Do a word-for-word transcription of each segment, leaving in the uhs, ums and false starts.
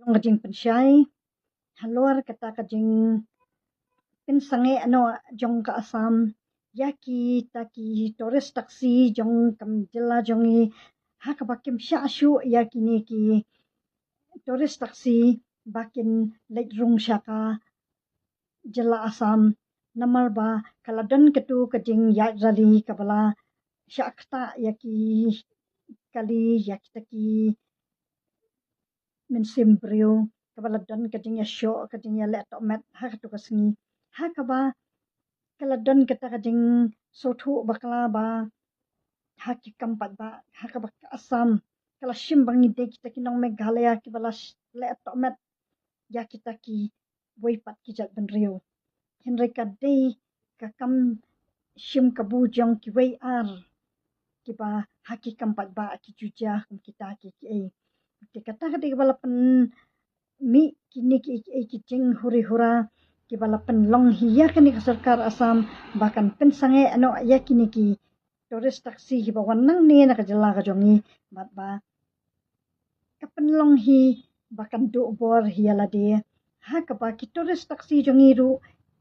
Ka jingpynshai halor kata ka jingpynsangeh noh jong ka Assam ïa kita ki tourist taxi jong ka jylla jong ngi, ha kaba kim shah shuh ïa kine ki tourist taxi ba kin leit rung sha ka jylla Assam, namar ba ka la don katu ka jingïaid rally kaba la shah ktah ïa ki kali, ïa kita ki mynsiem briew, kaba la don ka jingïashoh, ka jingïaleh tohmet ha katu ka sngi, ha kaba ka la don kata ka jingsngewthuh bakla ba ha ki kam paidbah, ha kaba ka Assam ka la shim ba ngi dei kita ki nong Meghalaya kiba la sh- leh tohmet ïa kita kiwei pat ki jaitbynriew. Hynrei ka dei ka kam shim kabu jong kiwei ar kiba ha ki kam paidbah ki ju jia kum kita ki kiei. Te kata ka dei kaba la pynmih kine ki kiei kiei ki jinghuri hura kiba la pynlong hi ïa kane ka sorkar Assam ba kan pynsangeh noh ïa kine ki tourist taxi kiba wan nangne na ka jylla ka jong ngi, bad ba ka pynlong hi ba kan duh bor hi ïa lade, ha kaba ki tourist taxi jong ngi ruh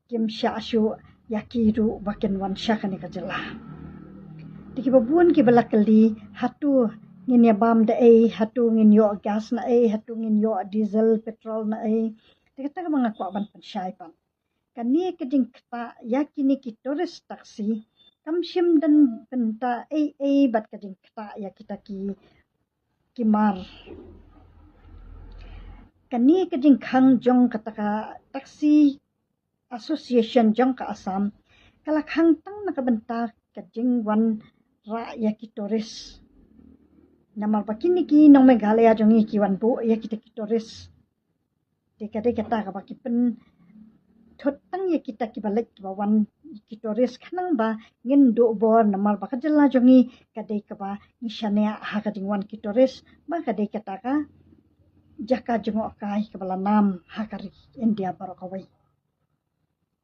kim shah shuh ïa ki ruh ba kin wan sha kane ka jylla. Te kiba bun kiba la kylli, hato ngin ïa bam da ei, hato ngin ïoh gas na ei, hato ngin ïoh diesel, petrol na ei. Te kata kaba nga kwah ban pynshai pat, kane ka jingktah ïa kine ki tourist taxi kam shym don bynta ei ei bad ka jingktah ïa kita ki ki mar. Kane ka jingkhang jong kata ka Taxi Association jong ka Assam ka la khang tang na ka bynta ka jingwan rah ïa ki tourist. Namar ba kine ki nong Meghalaya jong ngi ki wan buh ïa kita ki tourist. Te ka dei kata kaba ki pynthut tang ïa kita kiba leit kiba wan ki tourist khnang ba ngin duh bor, namar ba ka jylla jong ngi ka dei kaba ngi shaniah ha ka jingwan ki tourist, ba ka dei kata ka jaka jngohkai kaba la nam ha ka ri India baroh kawei.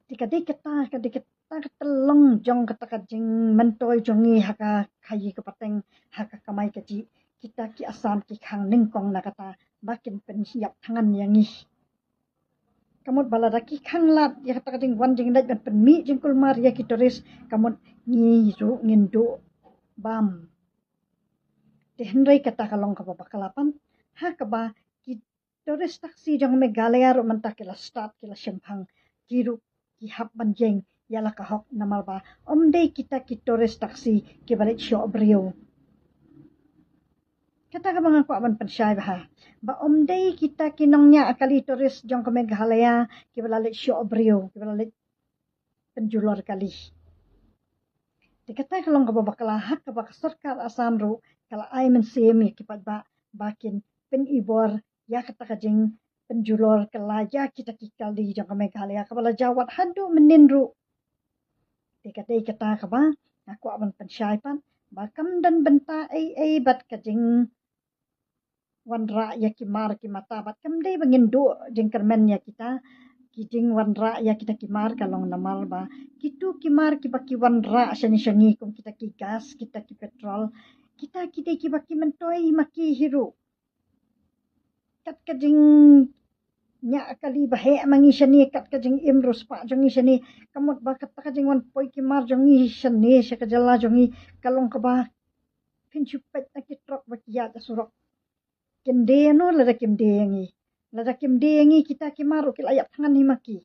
Te ka dei kata, ka dei kata ka tyllong jong kata ka jingmyntoi jong ngi ha ka khaïi ka pateng, ha ka kamai kajih, kita ki Assam ki khang nyngkong na kata ba kin pynïap thngan ïa ngi. Ka mut ba lada ki khang lad ïa kata ka jingwan jingleit ban pynmih jingkulmar ïa ki tourist, ka mut ngi ruh ngin duh bam. Te hynrei kata ka long kaba bakla pat, ha kaba ki tourist taxi jong Meghalaya ruh mynta ki la start, ki la shemphang, ki ruh ki hap ban ïeng ïa la ka hok, namar ba ym dei kita ki tourist taxi kiba leit shoh briew. Kata kaba nga kwah ban pynshai bha, ba ym dei kita ki nongñiah kali tourist jong ka Meghalaya kiba la leit shoh briew, kiba la leit pynjulor kali. Te kata ka long kaba bakla, ha kaba ka sorkar Assam ruh ka la ai mynsiem ïa ki paidbah ba kin pynibor ïa kata ka jingpynjulor kylla ïa kita ki kali jong ka Meghalaya kaba la jia wat haduh mynnin ruh. Te ka dei kata kaba nga kwah ban pynshai pat, ba kam don bynta ei ei bad ka jingwanrah ïa ki mar ki mata, bad kam dei ba ngin duh jingkyrmen ïa kita ki jingwanrah ïa kita ki mar, ka long namar ba kitu ki mar kiba ki wanrah shane sha ngi, kum kita ki gas, kita ki petrol, kita ki dei kiba ki myntoi ma ki hi ruh. Kat ka jingñiah kali ba heh ma ngi shane, kat ka jingim riewspah jong ngi shane, ka mut ba kata ka jingwan poi ki mar jong ngi shane sha ka jylla jong ngi ka long kaba phin shu peit na ki trok ba ki ïaid ha surok. Kin die noh lada kim die ïa ngi. Lada kim die ïa ngi, kita ki mar ruh ki la ïap thngan hi ma ki.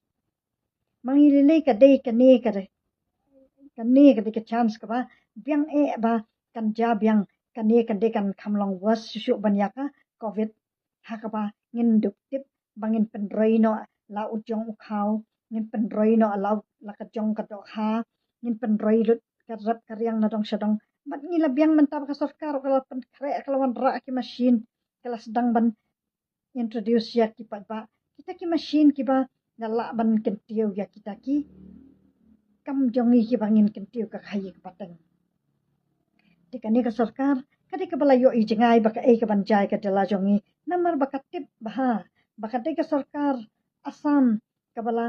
Ma ngi lei lei ka dei kane ka dei, kane ka dei ka chance kaba biang eh ba kan jia biang, kane kan dei kan kham long worse shuh shuh ban ïa ka covid. Ha kaba ngin dup tip ba ngin pynroi noh la u jong u khaw, ngin pynroi noh la, la ka jong ka dohkha, ngin pynroi lut ka rep ka riang na dong sha dong. Bad ngi la biang mynta ba ka sorkar ka la pynkhreh, ka la wanrah ki machine, ka la sdang ban introduce ïa ki paidbah kita ki machine kiba la lah ban kyntiew ïa kita ki kam jong ngi kiba ngin kyntiew ka khaïi ka pateng. Te kane ka sorkar ka dei kaba la ïohi jngai ba kaei kaban jia ïa ka jylla jong ngi, namar ba ka tip bha ba ka dei ka sorkar Assam kaba la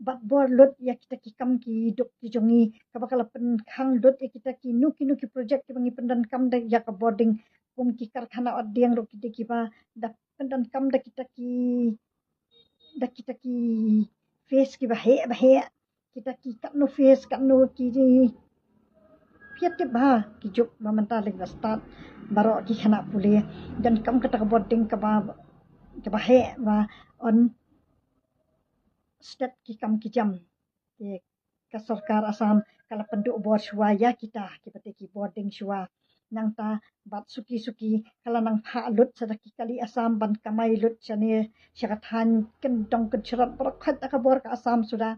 bat bor lut ïa kita ki kam ki duk ki jong ngi, kaba ka la pynkhang lut ïa kita kino kino ki project kiba ngi pyndonkam da ïa ka bording, kum ki karkhana ot dieng ruh ki dei kiba da kan donkam da kita ki da kita ki phase ki baheh baheh, kita ki katno phase katno ki ji. Phi tip ba ki juk ba mynta leh ba start baroh ki khynnah pule, donkam kata ka boarding kaba kaba heh ba yn step ki kam ki jam. Te ka sorkar Assam ka la pynduh bor shuwa ïa kita kiba tei ki boarding shuwa. Nangta bad suki suki ka la nang phah lut sa da ki kali Assam ban kamai lut shane sha ka thaiñ kyndong kynshrot baroh khoit da ka bor ka Assam suda.